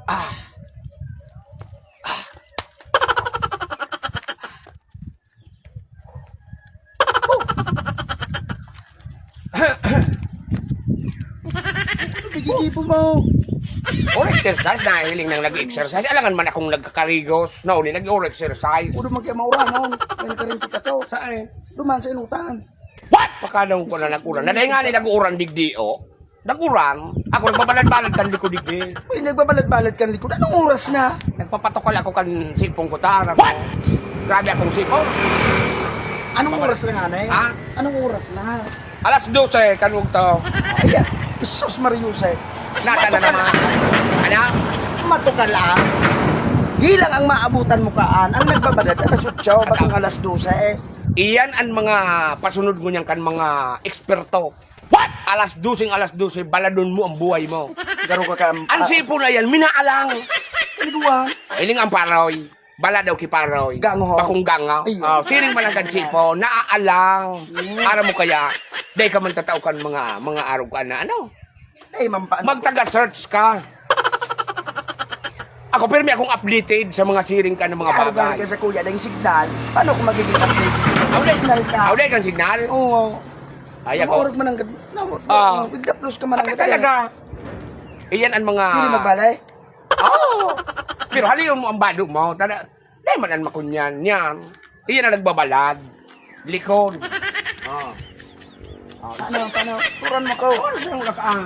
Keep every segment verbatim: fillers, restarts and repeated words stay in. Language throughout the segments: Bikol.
Ah. Ah. Ano ba gigibo mo? Or exercise, nahiling nang nag-exercise. Alangan man akong nagkakarigos. Nauli, nag-or exercise. Udo man kaya mauranon. Kaya nakarinti ka to. Saan? Duman sa inutan. What? Pakadang ko na nag-uran. Naday nga ni nag-uran digdi, oh. Nag-uran. Ako nagbabalad-balad kan likod digdi. Uy, nagbabalad-balad kan likod. Anong oras na? Nagpapatukal ako kan sipon ko, ta. What? Grabe akong sipon. Anong oras na nga na eh? Ha? Anong oras na? Alas dose, kanugto. Ayan. Jesus Mariose. Nata na naman. Ano? Matukal ah. Hilang ang maabutan mo kaan. Ang nagbabalad, alas otso, bakong alas dose eh. Iyan ang mga pasunod ngunyan kan mga eksperto. What? Alas dose, alas dose, baladon mo ang buhay mo. Garo ka ka. Ang sipon na yan, minaalang. Kaliguan. Hiling ang paroy. Bala daw ki paroy. Gango. Bakong gango. Ayun. Oh, siring man ang kan sipon, naaalang. Mm. Aram mo kaya, dahil ka man tatao kan mga, mga arog ka na, ano? Ay, mampa-, ano? Magtaga-search ka. Ako, pirmi akong updated sa mga siring ka ng mga bagay. Kaya sa kuya, dahil signal, paano ako magiging updated? Auday, signal ka. Auday kang signal? Oo. Ay, ako. Maurog man ang gad-, na, Ah. Bigla plus ka man ang gad-, talaga. Iyan ang mga Hindi magbale? Oo. Pero halion mo ang bado mo. Tada, dahil man ang makunyan yan. Iyan ang nagbabalad. Likod. Oh. Oh. Paano, paano? Turan mo ko. Ano siyang lakaan?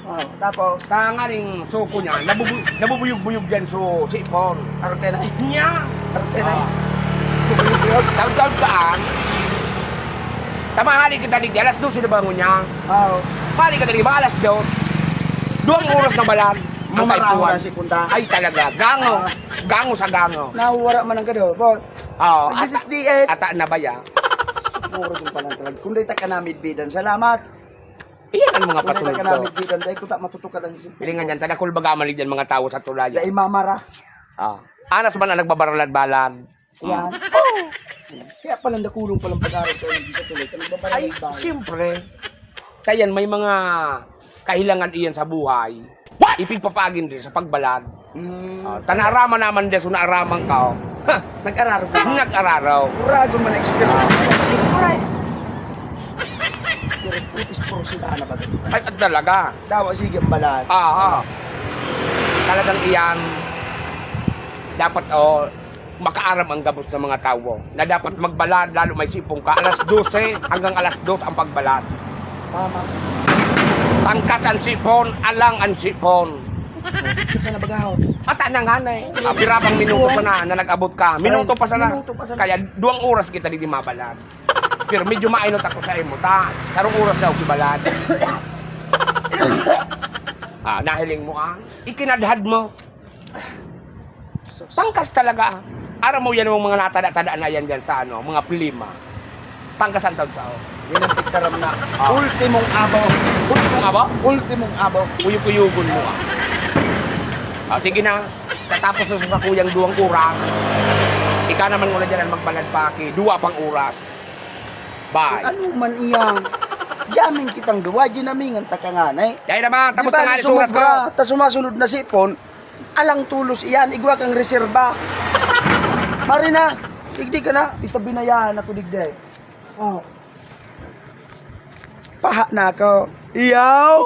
Oh, tapos? Tanganing suko niya, nabubu-, nabubuyog-buyog yan so sipon. Arte na eh. Niya. Arte na eh. Ah. Bubuyog-buyog. Taon-taon kaan. Tamahali kita digdi, alas dose na bangon niya. Oo. Pali ka digdi, mga alas dos. Duwang oras na balan. Ang Mamaraho kaipuhan. Na si punta. Ay, talaga. Gango. Ah. Gango sa gango. Nawara man ang gado, boss. Oo. At, Nagdidikdiit. Ata na ba ya? Puro din pala talaga. Kung di ta ka namidbidan, salamat. Iyan ang mga Kung di ta patunod ka ko. Namidbidan, dahil ko ta matutukan ang isip. Pilingan yan, tadakol baga man yan mga tao sa tulay. Dahil mamara. Ah. Anas man ang nagbabaralad-balad. Yan. Kaya palang dakulong palang pag-aral ko dito sa tuloy. Ay, siyempre. Tayan, may mga kahilangan iyan sa buhay. What? Ipigpapagin din sa pagbalad. Mm. Ah, tanarama naman din, so naaraman ka, oh. Ha! Nag-araro ka? Nag-araro. Uragon man expert. Aray! Pero putis porosida na ba? Ay, at talaga. Dawa, sige, ang balad. Ah, ah. Talagang iyan. Dapat, oh, makaaram ang gabos na mga tawo na dapat magbalad, lalo may sipon ka. Alas dose hanggang alas dos ang pagbalad. Tama. Tangkas ang sipon, alang ang sipon. Isa na baga, oh. Ata na nga na eh. Ah, pira pang minuto sana na nag-abot ka. Minuto pa sana. Minuto pa sana. Kaya duwang oras kita di mabalad. Pero medyo mainot ako sa imo, ta. Sarong oras daw kibalad. Ah, nahiling mo, ah. Ikinadhad mo. Tangkas talaga. Aram mo yan, yung mga natada-tada na yan dyan sa ano, mga plima. Tangkas ang tagtao. Yan ang pigtaram na Ah. ultimong abo. Ultimong abo? Ultimong abo. Uyog-uyogon mo, ah. Ah, sige na. Katapos sa sakuyang duwang oras, ika naman muna dyan ang magbalad pa, ki. Duwa pang oras. Bye. Ano man iyan? Yamin kitang duwa, dinamingan ta ka nga na eh. Dahil naman, tapos Di ba, na nga, sumobra, suras ko. Ta sumasunod na sipon, alang tulos iyan, igwa kang reserba. Mari na, digdi ka na, ito binayaan ako digdi. Oh. Paha na ako. Iyaw!